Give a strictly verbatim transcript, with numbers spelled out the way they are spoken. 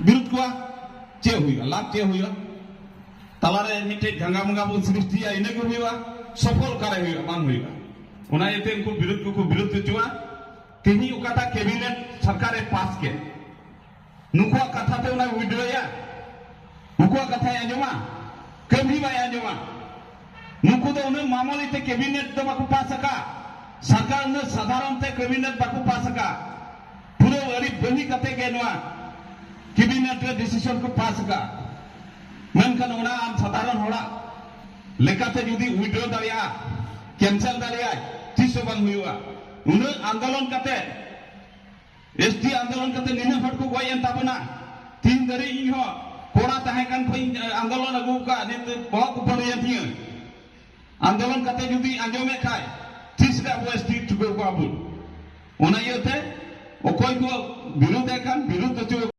ᱵᱤᱨᱩᱫᱷ ᱠᱚᱣᱟ, ᱪᱮᱫ ᱦᱩᱭᱩᱜᱼᱟ? ᱞᱟᱵᱷ ᱪᱮᱫ ᱦᱩᱭᱩᱜᱼᱟ? ᱛᱟᱞᱟᱨᱮ ᱢᱤᱫᱴᱮᱡ ᱡᱷᱟᱸᱜᱟ ᱢᱚᱸᱜᱟ ᱵᱚᱱ ᱥᱨᱤᱥᱴᱤᱭᱟ, ᱤᱱᱟᱹ ᱜᱮ ᱦᱩᱭᱩᱜᱼᱟ᱾ ᱥᱚᱯᱷᱚᱞ ᱚᱠᱟᱨᱮ ᱦᱩᱭᱩᱜᱼᱟ? ᱵᱟᱝ ᱦᱩᱭᱩᱜᱼᱟ᱾ ᱚᱱᱟ ᱤᱭᱟᱹᱛᱮ ᱩᱱᱠᱩ ᱵᱤᱨᱩᱫᱷ ᱠᱚᱠᱚ ᱵᱤᱨᱩᱫᱷ ᱦᱚᱪᱚᱣᱟ᱾ ᱛᱮᱦᱮᱧ ᱚᱠᱟᱴᱟᱜ ᱠᱮᱵᱤᱱᱮᱴ ᱥᱚᱨᱠᱟᱨᱮ ᱯᱟᱥ ᱠᱮᱫ, ᱱᱩᱠᱩᱣᱟᱜ ᱠᱟᱛᱷᱟ ᱛᱮ ᱚᱱᱟ ᱩᱭᱰᱨᱚᱭᱟ? ᱱᱩᱠᱩᱣᱟᱜ ᱠᱟᱛᱷᱟᱭ ᱟᱸᱡᱚᱢᱟ? ᱠᱟᱹᱢᱤ ᱵᱟᱭ ᱟᱸᱡᱚᱢᱟ᱾ ᱱᱩᱠᱩ ᱫᱚ ᱩᱱᱟᱹᱜ ᱢᱟᱢᱚᱞᱤ ᱛᱮ ᱠᱮᱵᱤᱱᱮᱴ ᱫᱚ ᱵᱟᱠᱚ ᱯᱟᱥ ᱟᱠᱟᱫ᱾ ᱥᱚᱨᱠᱟᱨ ᱩᱱᱟᱹᱜ ᱥᱟᱫᱷᱟᱨᱚᱱ ᱛᱮ ᱠᱮᱵᱤᱱᱮᱴ ᱵᱟᱠᱚ ᱯᱟᱥ ᱟᱠᱟᱫ᱾ ᱯᱩᱨᱟᱹ ᱟᱹᱨᱤ ᱵᱟᱹᱦᱤ ᱠᱟᱛᱮ ᱜᱮ ᱱᱚᱣᱟ ᱠᱮᱵᱤᱱᱮᱴ ᱨᱮ ᱰᱤᱥᱤᱥᱚᱱ ᱠᱚ ᱯᱟᱥ ᱟᱠᱟᱫ᱾ ᱢᱮᱱᱠᱷᱟᱱ ᱚᱱᱟ ᱟᱢ ᱥᱟᱫᱷᱟᱨᱚᱱ ᱦᱚᱲᱟᱜ ᱞᱮᱠᱟᱛᱮ ᱡᱩᱫᱤ ᱩᱭᱰᱨᱚ ᱫᱟᱲᱮᱭᱟᱜᱼᱟ, ᱠᱮᱱᱥᱮᱞ ᱫᱟᱲᱮᱭᱟᱜᱼᱟ, ᱛᱤᱥ ᱦᱚᱸ ᱵᱟᱝ ᱦᱩᱭᱩᱜᱼᱟ᱾ ᱩᱱᱟᱹᱜ ᱟᱱᱫᱳᱞᱚᱱ ᱠᱟᱛᱮ, ᱮᱥᱴᱤ ᱟᱱᱫᱳᱞᱚᱱ ᱠᱟᱛᱮ ᱱᱤᱱᱟᱹᱜ ᱦᱚᱲ ᱠᱚ ᱜᱚᱡ ᱮᱱ ᱛᱟᱵᱚᱱᱟ᱾ ᱛᱤᱱ ᱫᱷᱟᱹᱨᱤᱡ ᱤᱧ ᱦᱚᱸ ᱠᱚᱲᱟ ᱛᱟᱦᱮᱸ ᱠᱟᱱ ᱠᱷᱚᱱ ᱤᱧ ᱟᱱᱫᱳᱞᱚᱱ ᱟᱹᱜᱩ ᱟᱠᱟᱫ, ᱱᱤᱛ ᱵᱚᱦᱚᱜ ᱠᱚ ᱯᱟᱹᱲᱤᱭᱮᱱ ᱛᱤᱧᱟᱹ᱾ ᱟᱱᱫᱳᱞᱚᱱ ᱠᱟᱛᱮ ᱡᱩᱫᱤ ᱟᱸᱡᱚᱢᱮᱫ ᱠᱷᱟᱡ, ᱛᱤᱥ ᱨᱮ ᱟᱵᱚ ᱮᱥᱴᱤ ᱪᱩᱠᱟᱹᱣ ᱠᱚᱣᱟ ᱵᱚᱱ? ᱚᱱᱟ ᱤᱭᱟᱹᱛᱮ ᱚᱠᱚᱭ ᱠᱚ ᱵᱤᱨᱩᱫᱷ ᱮᱫ ᱠᱟᱱ, ᱵᱤᱨᱩᱫᱷ ᱦᱚᱪᱚ